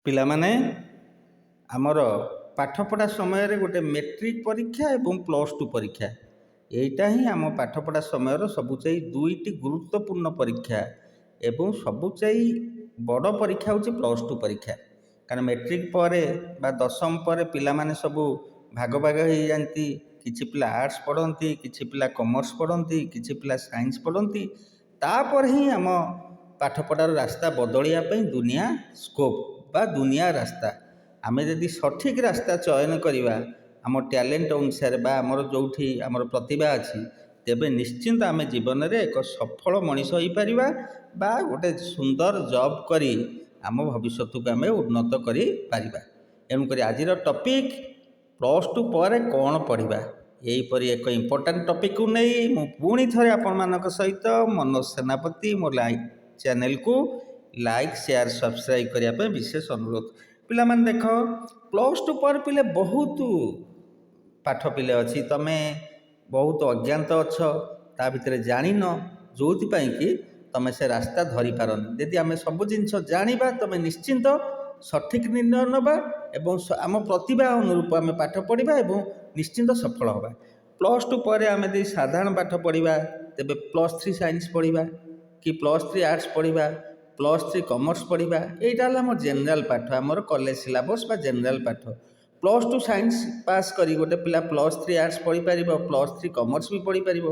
ପିଲାମାନେ, ଆମର ପାଠପଢ଼ା ସମୟରେ ଗୋଟେ ମେଟ୍ରିକ୍ ପରୀକ୍ଷା ଏବଂ ପ୍ଲସ୍ ଟୁ ପରୀକ୍ଷା, ଏଇଟା ହିଁ ଆମ ପାଠପଢ଼ା ସମୟର ସବୁଯାଇ ଦୁଇଟି ଗୁରୁତ୍ୱପୂର୍ଣ୍ଣ ପରୀକ୍ଷା। ଏବଂ ସବୁଯାଇ ବଡ଼ ପରୀକ୍ଷା ହେଉଛି ପ୍ଲସ୍ ଟୁ ପରୀକ୍ଷା। କାରଣ ମେଟ୍ରିକ୍ ପରେ ବା ଦଶମ ପରେ ପିଲାମାନେ ସବୁ ଭାଗ ଭାଗ ହୋଇଯାଆନ୍ତି। କିଛି ପିଲା ଆର୍ଟ୍ସ ପଢ଼ନ୍ତି, କିଛି ପିଲା କମର୍ସ ପଢ଼ନ୍ତି, କିଛି ପିଲା ସାଇନ୍ସ ପଢ଼ନ୍ତି। ତା'ପରେ ହିଁ ଆମ ପାଠପଢ଼ାର ରାସ୍ତା ବଦଳିବା ପାଇଁ ଦୁନିଆ ସ୍କୋପ୍ ବା ଦୁନିଆ ରାସ୍ତା। ଆମେ ଯଦି ସଠିକ୍ ରାସ୍ତା ଚୟନ କରିବା ଆମ ଟ୍ୟାଲେଣ୍ଟ ଅନୁସାରେ ବା ଆମର ଯେଉଁଠି ଆମର ପ୍ରତିଭା ଅଛି, ତେବେ ନିଶ୍ଚିନ୍ତ ଆମେ ଜୀବନରେ ଏକ ସଫଳ ମଣିଷ ହୋଇପାରିବା ବା ଗୋଟେ ସୁନ୍ଦର ଜବ୍ କରି ଆମ ଭବିଷ୍ୟତକୁ ଆମେ ଉନ୍ନତ କରିପାରିବା। ତେଣୁକରି ଆଜିର ଟପିକ୍ ପ୍ଲସ୍ ଟୁ ପରେ କ'ଣ ପଢ଼ିବା, ଏହିପରି ଏକ ଇମ୍ପୋର୍ଟାଣ୍ଟ ଟପିକ୍କୁ ନେଇ ମୁଁ ପୁଣି ଥରେ ଆପଣମାନଙ୍କ ସହିତ ମନୋଜ ସେନାପତି। ମୋ ଲାଇକ୍ ଚ୍ୟାନେଲକୁ ଲାଇକ୍, ସେୟାର, ସବସ୍କ୍ରାଇବ୍ କରିବା ପାଇଁ ବିଶେଷ ଅନୁରୋଧ। ପିଲାମାନେ ଦେଖ, ପ୍ଲସ୍ ଟୁ ପରେ ପିଲେ ବହୁତ ପାଠ ପିଲେ ଅଛି। ତୁମେ ବହୁତ ଅଜ୍ଞାତ ଅଛ, ତା ଭିତରେ ଜାଣିନ, ଯେଉଁଥିପାଇଁ କି ତୁମେ ସେ ରାସ୍ତା ଧରିପାରନି। ଯଦି ଆମେ ସବୁ ଜିନିଷ ଜାଣିବା, ତୁମେ ନିଶ୍ଚିନ୍ତ ସଠିକ୍ ନିର୍ଣ୍ଣୟ ନେବା ଏବଂ ଆମ ପ୍ରତିଭା ଅନୁରୂପ ଆମେ ପାଠ ପଢ଼ିବା ଏବଂ ନିଶ୍ଚିନ୍ତ ସଫଳ ହେବା। ପ୍ଲସ୍ ଟୁ ପରେ ଆମେ ଯଦି ସାଧାରଣ ପାଠ ପଢ଼ିବା, ତେବେ ପ୍ଲସ୍ ଥ୍ରୀ ସାଇନ୍ସ ପଢ଼ିବା କି ପ୍ଲସ୍ ଥ୍ରୀ ଆର୍ଟ୍ସ ପଢ଼ିବା, ପ୍ଲସ୍ ଥ୍ରୀ କମର୍ସ ପଢ଼ିବା। ଏଇଟା ହେଲା ଆମ ଜେନେରାଲ ପାଠ, ଆମର କଲେଜ ସିଲାବସ୍ ବା ଜେନେରାଲ ପାଠ। ପ୍ଲସ୍ ଟୁ ସାଇନ୍ସ ପାସ୍ କରି ଗୋଟେ ପିଲା ପ୍ଲସ୍ ଥ୍ରୀ ଆର୍ଟ୍ସ ପଢ଼ିପାରିବ, ପ୍ଲସ୍ ଥ୍ରୀ କମର୍ସ ବି ପଢ଼ିପାରିବ।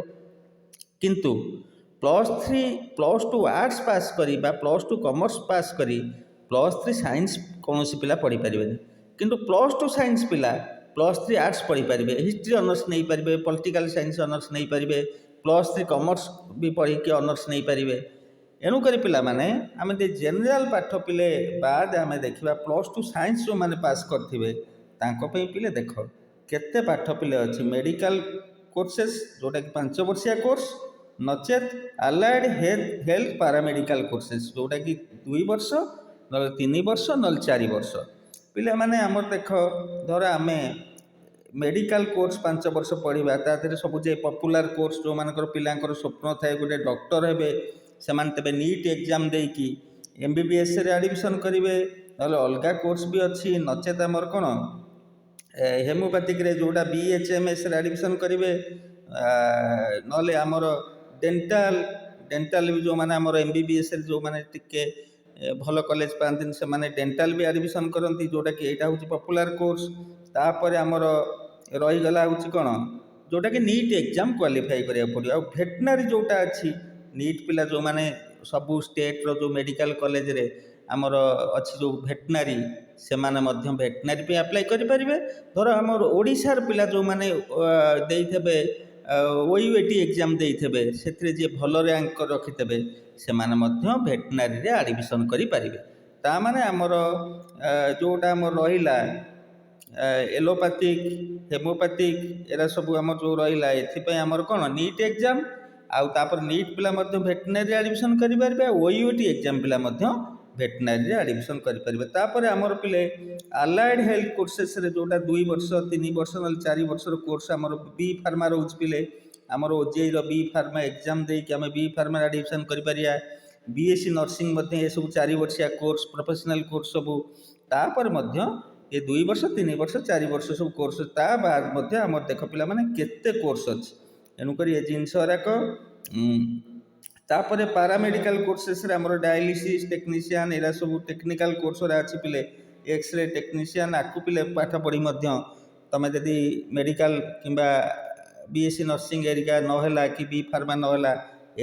କିନ୍ତୁ plus two arts pass କରି ବା ପ୍ଲସ୍ ଟୁ କମର୍ସ ପାସ୍ କରି ପ୍ଲସ୍ ଥ୍ରୀ ସାଇନ୍ସ କୌଣସି ପିଲା ପଢ଼ିପାରିବେନି। କିନ୍ତୁ ପ୍ଲସ୍ ଟୁ ସାଇନ୍ସ ପିଲା ପ୍ଲସ୍ ଥ୍ରୀ ଆର୍ଟ୍ସ ପଢ଼ିପାରିବେ, ହିଷ୍ଟ୍ରି ଅନର୍ସ ନେଇପାରିବେ, ପଲିଟିକାଲ ସାଇନ୍ସ ଅନର୍ସ ନେଇପାରିବେ, ପ୍ଲସ୍ ଥ୍ରୀ କମର୍ସ ବି ପଢ଼ିକି ଅନର୍ସ ନେଇପାରିବେ। ଏଣୁକରି ପିଲାମାନେ, ଆମେ ଯଦି ଜେନେରାଲ ପାଠ ପିଲେ ବାଦ ଆମେ ଦେଖିବା, ପ୍ଲସ୍ ଟୁ ସାଇନ୍ସ ଯେଉଁମାନେ ପାସ୍ କରିଥିବେ, ତାଙ୍କ ପାଇଁ ପିଲେ ଦେଖ କେତେ ପାଠ ପିଲେ ଅଛି। ମେଡ଼ିକାଲ କୋର୍ସେସ୍, ଯେଉଁଟାକି 5 ବର୍ଷିଆ କୋର୍ସ, ନଚେତ୍ ଆଲାଏଡ଼ ହେଲ୍ଥ ପାରାମେଡ଼ିକାଲ କୋର୍ସେସ୍, ଯେଉଁଟାକି 2 ବର୍ଷ, ନହେଲେ 3 ବର୍ଷ, ନହେଲେ 4 ବର୍ଷ। ପିଲାମାନେ ଆମର ଦେଖ, ଧର ଆମେ ମେଡ଼ିକାଲ କୋର୍ସ 5 ବର୍ଷ ପଢ଼ିବା, ତା ଦେହରେ ସବୁ ଯେ ପପୁଲାର କୋର୍ସ, ଯେଉଁମାନଙ୍କର ପିଲାଙ୍କର ସ୍ୱପ୍ନ ଥାଏ ଗୋଟେ ଡକ୍ଟର ହେବେ, ସେମାନେ ତେବେ ନିଟ୍ ଏକ୍ଜାମ୍ ଦେଇକି ଏମ୍ବିବିଏସ୍ରେ ଆଡ଼ମିସନ୍ କରିବେ। ନହେଲେ ଅଲଗା କୋର୍ସ ବି ଅଛି। ନଚେତ୍ ଆମର କ'ଣ ହୋମିଓପାଥିକରେ ଯେଉଁଟା ବିଏଚ୍ଏମ୍ଏସ୍ରେ ଆଡ଼ମିସନ୍ କରିବେ। ନହେଲେ ଆମର ଡେଣ୍ଟାଲ ବି, ଯେଉଁମାନେ ଆମର ଏମ୍ବିବିଏସ୍ରେ ଯେଉଁମାନେ ଟିକେ ଭଲ କଲେଜ ପାଆନ୍ତିନି, ସେମାନେ ଡେଣ୍ଟାଲ ବି ଆଡ଼ମିସନ୍ କରନ୍ତି, ଯେଉଁଟାକି ଏଇଟା ହେଉଛି ପପୁଲାର କୋର୍ସ। ତାପରେ ଆମର ରହିଗଲା ହେଉଛି କ'ଣ, ଯେଉଁଟାକି ନିଟ୍ ଏକ୍ଜାମ୍ କ୍ୱାଲିଫାଇ କରିବାକୁ ପଡ଼ିବ। ଆଉ ଭେଟନାରୀ ଯେଉଁଟା ଅଛି, ନିଟ୍ ପିଲା ଯେଉଁମାନେ ସବୁ ଷ୍ଟେଟ୍ର ଯେଉଁ ମେଡ଼ିକାଲ କଲେଜରେ ଆମର ଅଛି ଯେଉଁ ଭେଟନାରୀ, ସେମାନେ ମଧ୍ୟ ଭେଟନାରୀ ପାଇଁ ଆପ୍ଲାଏ କରିପାରିବେ। ଧର ଆମର ଓଡ଼ିଶାର ପିଲା ଯେଉଁମାନେ ଦେଇଥିବେ, ଓୟୁଏଟି ଏକ୍ଜାମ୍ ଦେଇଥିବେ, ସେଥିରେ ଯିଏ ଭଲ ର୍ୟାଙ୍କ ରଖିଥିବେ, ସେମାନେ ମଧ୍ୟ ଭେଟନାରୀରେ ଆଡ଼ମିସନ୍ କରିପାରିବେ। ତା ମାନେ ଆମର ଯେଉଁଟା ଆମର ରହିଲା ଏଲୋପାଥିକ୍, ହୋମିଓପାଥିକ୍, ଏରା ସବୁ ଆମର ଯେଉଁ ରହିଲା, ଏଥିପାଇଁ ଆମର କ'ଣ ନିଟ୍ ଏକ୍ଜାମ୍। ଆଉ ତାପରେ ନିଟ୍ ପିଲା ମଧ୍ୟ ଭେଟନାରୀରେ ଆଡ଼ମିସନ୍ କରିପାରିବେ ଆଉ ଓୟୁଏଟି ଏକ୍ଜାମ୍ ପିଲା ମଧ୍ୟ ଭେଟନାରୀରେ ଆଡ଼ମିସନ୍ କରିପାରିବେ। ତାପରେ ଆମର ପିଲେ ଆଲାଏଡ଼ ହେଲ୍ଥ କୋର୍ସେସ୍ରେ ଯେଉଁଟା 2 ବର୍ଷ, 3 ବର୍ଷ, ନହେଲେ 4 ବର୍ଷର କୋର୍ସ, ଆମର ବି ଫାର୍ମା ରହୁଛି ପିଲେ। ଆମର ଓଜେଇର ବି ଫାର୍ମା ଏକ୍ଜାମ୍ ଦେଇକି ଆମେ ବି ଫାର୍ମାରେ ଆଡ଼ମିସନ୍ କରିପାରିବା। ବିଏସ୍ସି ନର୍ସିଂ ମଧ୍ୟ, ଏସବୁ 4 ବର୍ଷିଆ କୋର୍ସ, ପ୍ରଫେସନାଲ କୋର୍ସ ସବୁ। ତାପରେ ମଧ୍ୟ ଏ 2 ବର୍ଷ, 3 ବର୍ଷ, 4 ବର୍ଷ ସବୁ କୋର୍ସ। ତା ବାଦ ମଧ୍ୟ ଆମର ଦେଖ ପିଲାମାନେ କେତେ କୋର୍ସ ଅଛି। ଏଣୁକରି ଏ ଜିନିଷ ଗୁଡ଼ାକ, ତାପରେ ପାରାମେଡ଼ିକାଲ କୋର୍ସେସ୍ରେ ଆମର ଡାୟାଲିସିସ୍ ଟେକ୍ନିସିଆନ୍, ଏରା ସବୁ ଟେକ୍ନିକାଲ କୋର୍ସ ଗୁଡ଼ା ଅଛି ପିଲେ। ଏକ୍ସରେ ଟେକ୍ନିସିଆନ୍, ଆକୁ ପିଲେ ପାଠ ପଢ଼ି ମଧ୍ୟ ତୁମେ ଯଦି ମେଡ଼ିକାଲ କିମ୍ବା ବିଏସ୍ସି ନର୍ସିଂ ଏରିକା ନହେଲା କି ବି ଫାର୍ମା ନହେଲା,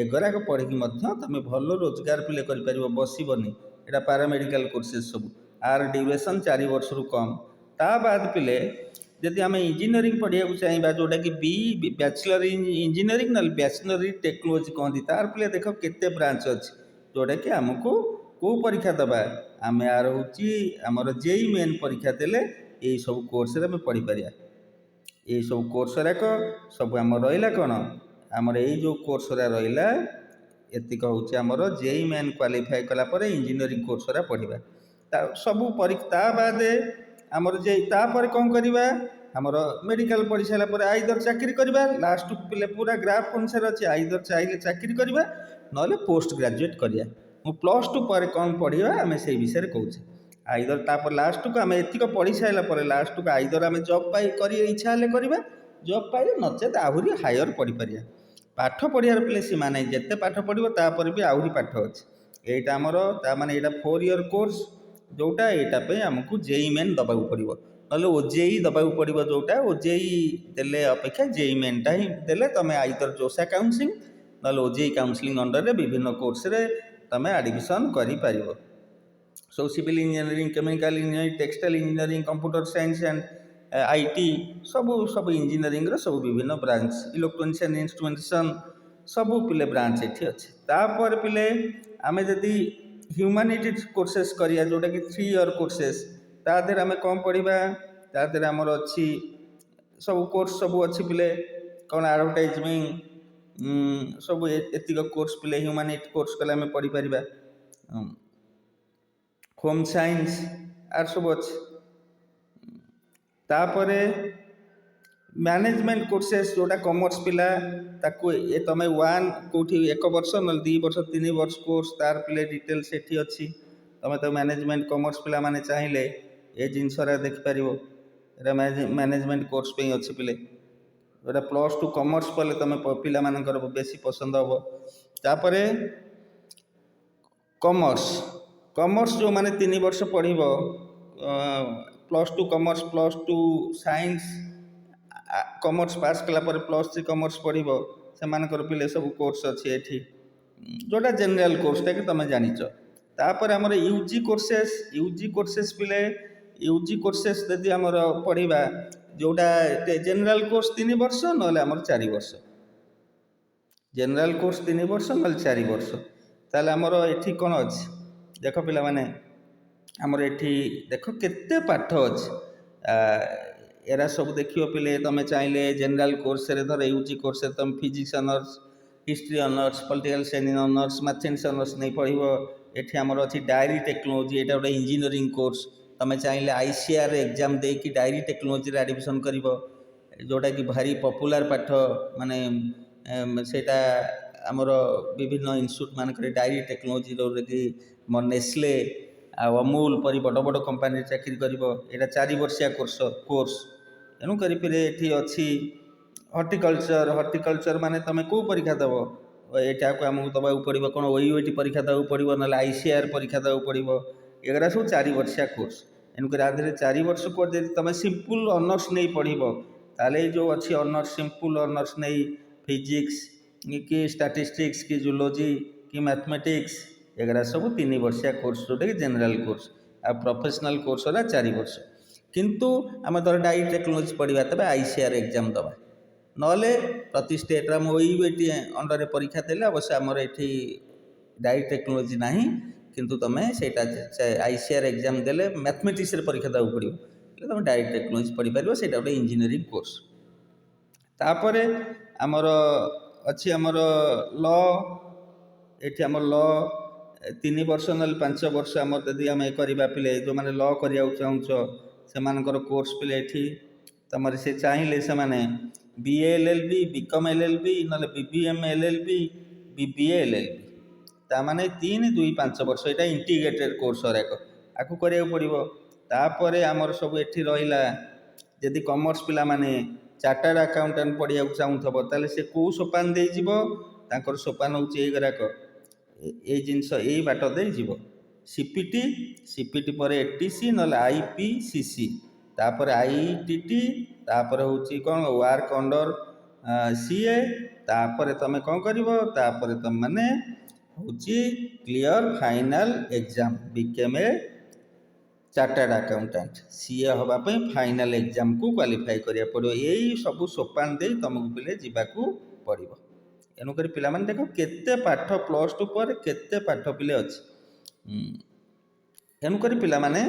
ଏଗୁଡ଼ାକ ପଢ଼ିକି ମଧ୍ୟ ତୁମେ ଭଲ ରୋଜଗାର ପିଲେ କରିପାରିବ, ବସିବନି। ଏଇଟା ପାରାମେଡ଼ିକାଲ କୋର୍ସେସ୍ ସବୁ। ଆର ଡ୍ୟୁରେସନ୍ 4 ବର୍ଷରୁ କମ୍। ତା ବାଦ ପିଲେ ଯଦି ଆମେ ଇଞ୍ଜିନିୟରିଂ ପଢ଼ିବାକୁ ଚାହିଁବା, ଯେଉଁଟାକି ବି ବ୍ୟାଚଲର ଇନ୍ ଇଞ୍ଜିନିୟରିଂ ନହେଲେ ବ୍ୟାଚଲର ଇନ୍ ଟେକ୍ନୋଲୋଜି କହନ୍ତି, ତାର ପିଲେ ଦେଖ କେତେ ବ୍ରାଞ୍ଚ ଅଛି, ଯେଉଁଟାକି ଆମକୁ କେଉଁ ପରୀକ୍ଷା ଦେବା ଆମେ, ଆର ହେଉଛି ଆମର ଜେଇ ମେନ୍ ପରୀକ୍ଷା ଦେଲେ ଏଇସବୁ କୋର୍ସରେ ଆମେ ପଢ଼ିପାରିବା। ଏଇସବୁ କୋର୍ସ ଗୁଡ଼ାକ ସବୁ ଆମର ରହିଲା କ'ଣ, ଆମର ଏଇ ଯେଉଁ କୋର୍ସ ଗୁଡ଼ା ରହିଲା, ଏତିକ ହେଉଛି ଆମର ଜେଇ ମେନ୍ କ୍ୱାଲିଫାଏ କଲା ପରେ ଇଞ୍ଜିନିୟରିଂ କୋର୍ସ ଗୁଡ଼ା ପଢ଼ିବା। ତା ସବୁ ତା ବାଦେ ଆମର ଯେ ତାପରେ କ'ଣ କରିବା? ଆମର ମେଡ଼ିକାଲ ପଢ଼ି ସାରିଲା ପରେ ଆଇଦର ଚାକିରି କରିବା। ଲାଷ୍ଟକୁ ପିଲେ ପୁରା ଗ୍ରାଫ୍ ଅନୁସାରେ ଅଛି। ଆଇଦର ଚାହିଁଲେ ଚାକିରି କରିବା, ନହେଲେ ପୋଷ୍ଟ ଗ୍ରାଜୁଏଟ୍ କରିବା। ମୁଁ ପ୍ଲସ୍ ଟୁ ପରେ କ'ଣ ପଢ଼ିବା, ଆମେ ସେଇ ବିଷୟରେ କହୁଛେ। ଆଇଦର ତାପରେ ଲାଷ୍ଟକୁ ଆମେ ଏତିକ ପଢ଼ି ସାରିଲା ପରେ ଲାଷ୍ଟକୁ ଆଇଦର ଆମେ ଜବ୍ ପାଇ କରି ଇଚ୍ଛା ହେଲେ କରିବା ଜବ୍ ପାଇଲେ, ନଚେତ୍ ଆହୁରି ହାୟର ପଢ଼ିପାରିବା। ପାଠ ପଢ଼ିବାର ପିଲେ ସୀମା ନାହିଁ। ଯେତେ ପାଠ ପଢ଼ିବ, ତାପରେ ବି ଆହୁରି ପାଠ ଅଛି। ଏଇଟା ଆମର ତାମାନେ ଏଇଟା 4 ଇୟର୍ କୋର୍ସ ଯେଉଁଟା, ଏଇଟା ପାଇଁ ଆମକୁ ଜେଇ ମେନ୍ ଦେବାକୁ ପଡ଼ିବ, ନହେଲେ ଓଜେଇ ଦେବାକୁ ପଡ଼ିବ। ଯେଉଁଟା ଓଜେଇ ଦେଲେ ଅପେକ୍ଷା ଜେଇ ମେନ୍ଟା ହିଁ ଦେଲେ ତୁମେ ଆଇଦର ଜୋସା କାଉନସିଲିଂ ନହେଲେ ଓଜେଇ କାଉନସିଲିଂ ଅଣ୍ଡରରେ ବିଭିନ୍ନ କୋର୍ସରେ ତୁମେ ଆଡ଼ମିସନ୍ କରିପାରିବ। ସବୁ civil engineering, chemical engineering, textile engineering, computer science and IT, ସବୁ ସବୁ ଇଞ୍ଜିନିୟରିଂର ସବୁ ବିଭିନ୍ନ ବ୍ରାଞ୍ଚ, ଇଲେକ୍ଟ୍ରୋନିକ୍ସ ଆଣ୍ଡ ଇନଷ୍ଟ୍ରୁମେଣ୍ଟେସନ୍, ସବୁ ପିଲେ ବ୍ରାଞ୍ଚ ଏଠି ଅଛି। ତାପରେ ପିଲେ, ଆମେ ଯଦି ହ୍ୟୁମାନିଟିଜ୍ କୋର୍ସେସ୍ କରିବା, ଯେଉଁଟାକି 3 ଇୟର୍ କୋର୍ସେସ୍, ତା ଦେହରେ ଆମେ କ'ଣ ପଢ଼ିବା? ତା ଦେହରେ ଆମର ଅଛି ସବୁ କୋର୍ସ ସବୁ ଅଛି ପିଲେ। କ'ଣ ଆଡ଼ଭର୍ଟାଇଜମିଂ ସବୁ ଏତିକ କୋର୍ସ ପିଲେ ହ୍ୟୁମାନିଟି କୋର୍ସ କଲେ ଆମେ ପଢ଼ିପାରିବା। ହୋମ୍ ସାଇନ୍ସ ଆର ସବୁ ଅଛି। ତାପରେ ମ୍ୟାନେଜମେଣ୍ଟ କୋର୍ସେସ୍, ଯେଉଁଟା କମର୍ସ ପିଲା, ତାକୁ ଏ ତୁମେ ୱାନ୍ କେଉଁଠି ଏକ ବର୍ଷ, ନହେଲେ 2 ବର୍ଷ, 3 ବର୍ଷ କୋର୍ସ, ତାର ପିଲେ ଡିଟେଲ୍ସ ଏଠି ଅଛି। ତୁମେ ତ ମ୍ୟାନେଜମେଣ୍ଟ କମର୍ସ ପିଲାମାନେ ଚାହିଁଲେ ଏ ଜିନିଷଟା ଦେଖିପାରିବ। ଏଇଟା ମ୍ୟାନେଜମେଣ୍ଟ କୋର୍ସ ପାଇଁ ଅଛି ପିଲେ। ଏଇଟା +2 କମର୍ସ କଲେ ତୁମେ ପିଲାମାନଙ୍କର ବେଶୀ ପସନ୍ଦ ହେବ। ତାପରେ କମର୍ସ, କମର୍ସ ଯେଉଁମାନେ 3 ବର୍ଷ ପଢ଼ିବ, +2 commerce, +2 science commerce pass କଲା ପରେ +3 କମର୍ସ ପଢ଼ିବ, ସେମାନଙ୍କର ପିଲେ ସବୁ କୋର୍ସ ଅଛି ଏଠି, ଯେଉଁଟା ଜେନେରାଲ କୋର୍ସଟା କି ତୁମେ ଜାଣିଛ। ତାପରେ ଆମର ୟୁଜି କୋର୍ସେସ୍। ୟୁଜି କୋର୍ସେସ୍ ପିଲେ, ୟୁଜି କୋର୍ସେସ୍ ଯଦି ଆମର ପଢ଼ିବା, ଯେଉଁଟା ଜେନେରାଲ କୋର୍ସ 3 ବର୍ଷ, ନହେଲେ ଆମର 4 ବର୍ଷ। ଜେନେରାଲ କୋର୍ସ 3 ବର୍ଷ, ନହେଲେ 4 ବର୍ଷ। ତାହେଲେ ଆମର ଏଠି କ'ଣ ଅଛି ଦେଖ ପିଲାମାନେ। ଆମର ଏଠି ଦେଖ କେତେ ପାଠ ଅଛି। ଏରା ସବୁ ଦେଖିବ ପିଲେ। ତୁମେ ଚାହିଁଲେ ଜେନେରାଲ କୋର୍ସରେ, ଧର ୟୁଜି କୋର୍ସରେ ତୁମେ physics honours, history honours, political science honours, mathematics honours ନେଇ ପଢ଼ିବ। ଏଠି ଆମର ଅଛି ଡାଏରୀ ଟେକ୍ନୋଲୋଜି। ଏଇଟା ଗୋଟେ ଇଞ୍ଜିନିୟରିଂ କୋର୍ସ। ତୁମେ ଚାହିଁଲେ ଆଇସିଏଆର୍ ଏକ୍ଜାମ୍ ଦେଇକି ଡାଏରୀ ଟେକ୍ନୋଲୋଜିରେ ଆଡ଼ମିସନ୍ କରିବ, ଯେଉଁଟାକି ଭାରି ପପୁଲାର ପାଠ। ମାନେ ସେଇଟା ଆମର ବିଭିନ୍ନ ଇନଷ୍ଟିଚ୍ୟୁଟ୍ ମାନଙ୍କରେ ଡାଏରୀ ଟେକ୍ନୋଲୋଜି, ଯେଉଁଟାକି ନେସ୍ଲେ ଆଉ ଅମୁଲ ପରି ବଡ଼ ବଡ଼ କମ୍ପାନୀରେ ଚାକିରି କରିବ। ଏଇଟା 4 ବର୍ଷିଆ କୋର୍ସ। ତେଣୁ କରି ପିଲେ, ଏଠି ଅଛି ହର୍ଟିକଲଚର। ହର୍ଟିକଲଚର ମାନେ ତୁମେ କେଉଁ ପରୀକ୍ଷା ଦେବ? ଏଇଟାକୁ ଆମକୁ ଦେବାକୁ ପଡ଼ିବ କ'ଣ? ଓୟୁଏଟି ପରୀକ୍ଷା ଦେବାକୁ ପଡ଼ିବ, ନହେଲେ ଆଇସିଏଆର୍ ପରୀକ୍ଷା ଦେବାକୁ ପଡ଼ିବ। ଏଗୁଡ଼ା ସବୁ 4 ବର୍ଷିଆ କୋର୍ସ। ତେଣୁକରି ଆ ଦେହରେ 4 ବର୍ଷ କୋର୍ସ, ଯଦି ତୁମେ ସିମ୍ପୁଲ ଅନର୍ସ ନେଇ ପଢ଼ିବ, ତାହେଲେ ଏଇ ଯେଉଁ ଅଛି ଅନର୍ସ, ସିମ୍ପୁଲ ଅନର୍ସ ନେଇ ଫିଜିକ୍ସ କି ଷ୍ଟାଟିଷ୍ଟିକ୍ସ କି ଜୁଲୋଜି କି ମ୍ୟାଥମେଟିକ୍ସ, ଏଗୁଡ଼ା ସବୁ 3 ବର୍ଷିଆ କୋର୍ସ, ଯେଉଁଟାକି ଜେନେରାଲ କୋର୍ସ। ଆଉ ପ୍ରଫେସନାଲ କୋର୍ସ ହେଲା 4 ବର୍ଷ। କିନ୍ତୁ ଆମେ ଧର ଡାଏରୀ ଟେକ୍ନୋଲୋଜି ପଢ଼ିବା, ତେବେ ଆଇସିଏଆର୍ ଏକ୍ଜାମ୍ ଦେବା, ନହେଲେ ପ୍ରତି ଷ୍ଟେଟ୍ରେ ଆମ ଓୟୁଏଟି ଅଣ୍ଡରରେ ପରୀକ୍ଷା ଦେଲେ। ଅବଶ୍ୟ ଆମର ଏଠି ଡାଏରୀ ଟେକ୍ନୋଲୋଜି ନାହିଁ, କିନ୍ତୁ ତୁମେ ସେଇଟା ଆଇସିଏଆର୍ ଏକ୍ଜାମ୍ ଦେଲେ, ମ୍ୟାଥମେଟିକ୍ସରେ ପରୀକ୍ଷା ଦେବାକୁ ପଡ଼ିବ, ହେଲେ ତୁମେ ଡାଏରୀ ଟେକ୍ନୋଲୋଜି ପଢ଼ିପାରିବ। ସେଇଟା ଗୋଟେ ଇଞ୍ଜିନିୟରିଂ କୋର୍ସ। ତାପରେ ଆମର ଅଛି ଆମର ଲ। ଏଠି ଆମର ଲ 3 ବର୍ଷ, ନହେଲେ 5 ବର୍ଷ। ଆମର ଯଦି ଆମେ କରିବା ପିଲେ, ଯେଉଁମାନେ ଲ କରିବାକୁ ଚାହୁଁଛ, ସେମାନଙ୍କର କୋର୍ସ ପିଲେ ଏଠି ତୁମର ସେ ଚାହିଁଲେ ସେମାନେ ବିଏ ଏଲ୍ଏଲ୍ବି, ବିକମ୍ ଏଲ୍ଏଲ୍ବି, ନହେଲେ ବିବିଏମ୍ ଏଲ୍ଏଲ୍ବି, ବିବିଏ ଏଲ୍ଏଲ୍ବି। ତାମାନେ 3, 2, 5 ବର୍ଷ। ଏଇଟା ଇଣ୍ଟିଗ୍ରେଟେଡ଼ କୋର୍ସ ଗୁଡ଼ାକ ଆକୁ କରିବାକୁ ପଡ଼ିବ। ତାପରେ ଆମର ସବୁ ଏଠି ରହିଲା, ଯଦି କମର୍ସ ପିଲାମାନେ ଚାର୍ଟାର୍ଡ଼ ଆକାଉଣ୍ଟାଣ୍ଟ ପଢ଼ିବାକୁ ଚାହୁଁଥିବ, ତାହେଲେ ସେ କେଉଁ ସୋପାନ ଦେଇଯିବ? ତାଙ୍କର ସୋପାନ ହେଉଛି ଏଇଗୁଡ଼ାକ, ଏଇ ଜିନିଷ, ଏଇ ବାଟ ଦେଇ ଯିବ। ସିପିଟି, ସିପିଟି ପରେ ଏଟିସି, ନହେଲେ ଆଇପିସିସି, ତାପରେ ଆଇଟିଟି, ତାପରେ ହେଉଛି କ'ଣ ୱାର୍କ ଅଣ୍ଡର ସିଏ। ତାପରେ ତୁମେ କ'ଣ କରିବ? ତାପରେ ତୁମେମାନେ ହେଉଛି clear final exam, become a chartered accountant. CA ହେବା ପାଇଁ ଫାଇନାଲ୍ ଏକ୍ଜାମ୍କୁ କ୍ୱାଲିଫାଏ କରିବାକୁ ପଡ଼ିବ। ଏଇ ସବୁ ସୋପାନ ଦେଇ ତୁମକୁ ପିଲେ ଯିବାକୁ ପଡ଼ିବ। ତେଣୁକରି ପିଲାମାନେ ଦେଖ କେତେ ପାଠ, +2 ପରେ କେତେ ପାଠ ପିଲେ ଅଛି। ତେଣୁକରି ପିଲାମାନେ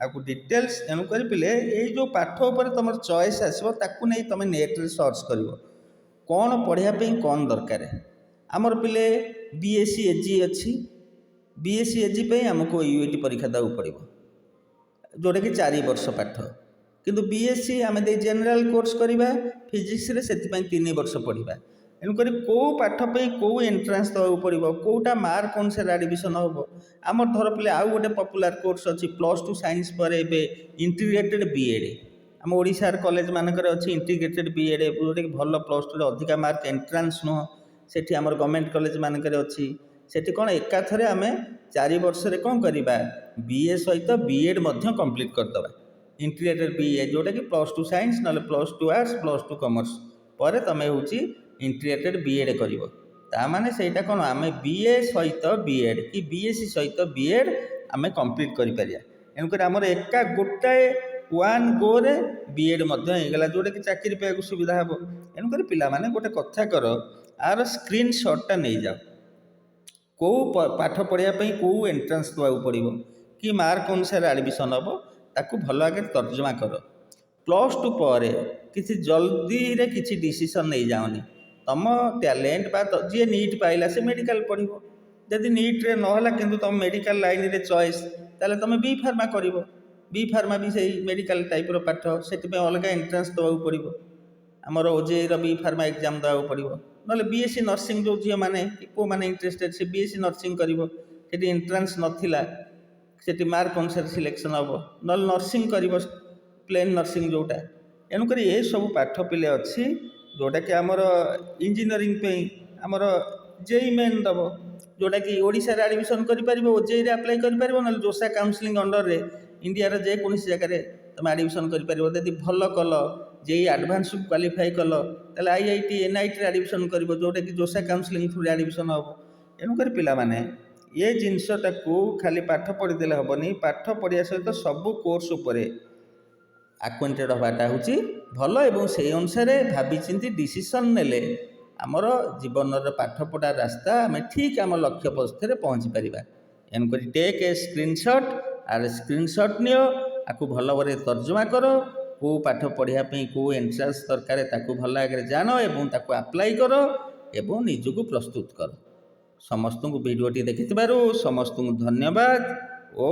ଆକୁ ଡିଟେଲ୍ସ, ତେଣୁକରି ପିଲେ, ଏଇ ଯେଉଁ ପାଠ ଉପରେ ତୁମର ଚଏସ୍ ଆସିବ, ତାକୁ ନେଇ ତୁମେ ନେଟ୍ରେ ସର୍ଚ୍ଚ କରିବ, କ'ଣ ପଢ଼ିବା ପାଇଁ କ'ଣ ଦରକାର। ଆମର ପିଲେ ବିଏସ୍ସି ଏଜି ଅଛି। ବିଏସ୍ସି ଏଜି ପାଇଁ ଆମକୁ ୟୁଇଟି ପରୀକ୍ଷା ଦେବାକୁ ପଡ଼ିବ, ଯେଉଁଟାକି 4 ବର୍ଷ ପାଠ। କିନ୍ତୁ ବିଏସ୍ସି ଆମେ ଦେଇ ଜେନେରାଲ କୋର୍ସ କରିବା ଫିଜିକ୍ସରେ, ସେଥିପାଇଁ 3 ବର୍ଷ ପଢ଼ିବା। ତେଣୁକରି କେଉଁ ପାଠ ପାଇଁ କେଉଁ ଏଣ୍ଟ୍ରାନ୍ସ ଦେବାକୁ ପଡ଼ିବ, କେଉଁଟା ମାର୍କ ଅନୁସାରେ ଆଡ଼ମିସନ୍ ହେବ। ଆମର ଧର ପିଲେ, ଆଉ ଗୋଟେ ପପୁଲାର କୋର୍ସ ଅଛି +2 ସାଇନ୍ସ ପରେ ଏବେ ଇଣ୍ଟିଗ୍ରେଟେଡ଼ ବିଏଡ଼୍। ଆମ ଓଡ଼ିଶାର କଲେଜ ମାନଙ୍କରେ ଅଛି ଇଣ୍ଟିଗ୍ରେଟେଡ଼ ବିଏଡ଼୍, ଯେଉଁଟାକି ଭଲ +2ରେ ଅଧିକା ମାର୍କ, ଏଣ୍ଟ୍ରାନ୍ସ ନୁହଁ। ସେଠି ଆମର ଗଭର୍ଣ୍ଣମେଣ୍ଟ କଲେଜ ମାନଙ୍କରେ ଅଛି। ସେଠି କ'ଣ ଏକାଥରେ ଆମେ 4 ବର୍ଷରେ କ'ଣ କରିବା? ବିଏ ସହିତ ବିଏଡ଼୍ ମଧ୍ୟ କମ୍ପ୍ଲିଟ୍ କରିଦେବା। ଇଣ୍ଟିଗ୍ରେଟେଡ଼ ବିଏ, ଯେଉଁଟାକି +2 ସାଇନ୍ସ ନହେଲେ +2 ଆର୍ଟ୍ସ, +2 କମର୍ସ ପରେ ତୁମେ ହେଉଛି ଇଣ୍ଟିଗ୍ରେଟେଡ଼ ବିଏଡ଼୍ କରିବ। ତା'ମାନେ ସେଇଟା କ'ଣ ଆମେ ବିଏ ସହିତ ବିଏଡ଼୍ କି ବିଏସ୍ସି ସହିତ ବିଏଡ଼୍ ଆମେ କମ୍ପ୍ଲିଟ୍ କରିପାରିବା। ତେଣୁକରି ଆମର ଏକା ଗୋଟାଏ ୱାନ୍ ଗୋରେ ବିଏଡ଼୍ ମଧ୍ୟ ହେଇଗଲା, ଯେଉଁଟାକି ଚାକିରି ପାଇବାକୁ ସୁବିଧା ହେବ। ତେଣୁକରି ପିଲାମାନେ, ଗୋଟେ କଥା କର, ଆର ସ୍କ୍ରିନ୍ ସଟ୍ଟା ନେଇଯାଅ। କେଉଁ ପାଠ ପଢ଼ିବା ପାଇଁ କେଉଁ ଏଣ୍ଟ୍ରାନ୍ସ ଦେବାକୁ ପଡ଼ିବ କି ମାର୍କ ଅନୁସାରେ ଆଡ଼ମିସନ୍ ହେବ, ତାକୁ ଭଲ ଆଗରେ ତର୍ଜମା କର। +2 ପରେ କିଛି ଜଲ୍ଦିରେ କିଛି ଡିସିସନ୍ ନେଇଯାଅନି। ତୁମ ଟ୍ୟାଲେଣ୍ଟ ବା ଯିଏ ନିଟ୍ ପାଇଲା, ସେ ମେଡ଼ିକାଲ ପଢ଼ିବ। ଯଦି ନିଟ୍ରେ ନହେଲା କିନ୍ତୁ ତୁମ ମେଡ଼ିକାଲ ଲାଇନ୍ରେ ଚଏସ୍, ତାହେଲେ ତୁମେ ବି ଫାର୍ମା କରିବ। ବି ଫାର୍ମା ବି ସେଇ ମେଡ଼ିକାଲ ଟାଇପ୍ର ପାଠ। ସେଥିପାଇଁ ଅଲଗା ଏଣ୍ଟ୍ରାନ୍ସ ଦେବାକୁ ପଡ଼ିବ। ଆମର ଓଜେଇର ବି ଫାର୍ମା ଏକ୍ଜାମ୍ ଦେବାକୁ ପଡ଼ିବ। ନହେଲେ ବିଏସ୍ସି ନର୍ସିଂ, ଯେଉଁ ଝିଅମାନେ କି ପୁଅମାନେ ଇଣ୍ଟରେଷ୍ଟେଡ଼, ସେ ବିଏସ୍ସି ନର୍ସିଂ କରିବ। ସେଠି ଏଣ୍ଟ୍ରାନ୍ସ ନଥିଲା, ସେଠି ମାର୍କ ଅନୁସାରେ ସିଲେକ୍ସନ୍ ହେବ। ନହେଲେ ନର୍ସିଂ କରିବ, ପ୍ଲେନ୍ ନର୍ସିଂ ଯେଉଁଟା। ତେଣୁକରି ଏସବୁ ପାଠ ପିଲେ ଅଛି, ଯେଉଁଟାକି ଆମର ଇଞ୍ଜିନିୟରିଂ ପାଇଁ ଆମର ଜେଇ ମେନ୍ ଦେବ, ଯେଉଁଟାକି ଓଡ଼ିଶାରେ ଆଡ଼ମିସନ୍ କରିପାରିବ, ଓଜେଇରେ ଆପ୍ଲାଏ କରିପାରିବ, ନହେଲେ ଜୋସା କାଉନସିଲିଂ ଅଣ୍ଡରରେ ଇଣ୍ଡିଆର ଯେକୌଣସି ଜାଗାରେ ତୁମେ ଆଡ଼ମିସନ୍ କରିପାରିବ। ଯଦି ଭଲ କଲ, ଜେଇ ଆଡ଼ଭାନ୍ସକୁ କ୍ୱାଲିଫାଏ କଲ, ତାହେଲେ ଆଇଆଇଟି, ଏନ୍ଆଇଟିରେ ଆଡ଼ମିସନ୍ କରିବ, ଯେଉଁଟାକି ଜୋସା କାଉନସିଲିଂ ଥ୍ରୁରେ ଆଡ଼ମିସନ୍ ହେବ। ତେଣୁକରି ପିଲାମାନେ, ଏ ଜିନିଷଟାକୁ ଖାଲି ପାଠ ପଢ଼ିଦେଲେ ହେବନି। ପାଠ ପଢ଼ିବା ସହିତ ସବୁ କୋର୍ସ ଉପରେ ଆକ୍ୱେଣ୍ଟେଡ଼ ହେବାଟା ହେଉଛି ଭଲ ଏବଂ ସେଇ ଅନୁସାରେ ଭାବିଚିନ୍ତି ଡିସିସନ୍ ନେଲେ ଆମର ଜୀବନର ପାଠପଢ଼ା ରାସ୍ତା ଆମେ ଠିକ୍ ଆମ ଲକ୍ଷ୍ୟ ପଥରେ ପହଞ୍ଚି ପାରିବା। ତେଣୁକରି take a screenshot। R screenshot ନିଅ, ଆକୁ ଭଲ ଭାବରେ ତର୍ଜମା କର। କେଉଁ ପାଠ ପଢ଼ିବା ପାଇଁ କେଉଁ ଏଣ୍ଟ୍ରାନ୍ସ ଦରକାର, ତାକୁ ଭଲ ଆଗରେ ଜାଣ ଏବଂ ତାକୁ ଆପ୍ଲାଏ କର ଏବଂ ନିଜକୁ ପ୍ରସ୍ତୁତ କର। ସମସ୍ତଙ୍କୁ, ଭିଡ଼ିଓଟି ଦେଖିଥିବାରୁ ସମସ୍ତଙ୍କୁ ଧନ୍ୟବାଦ ଓ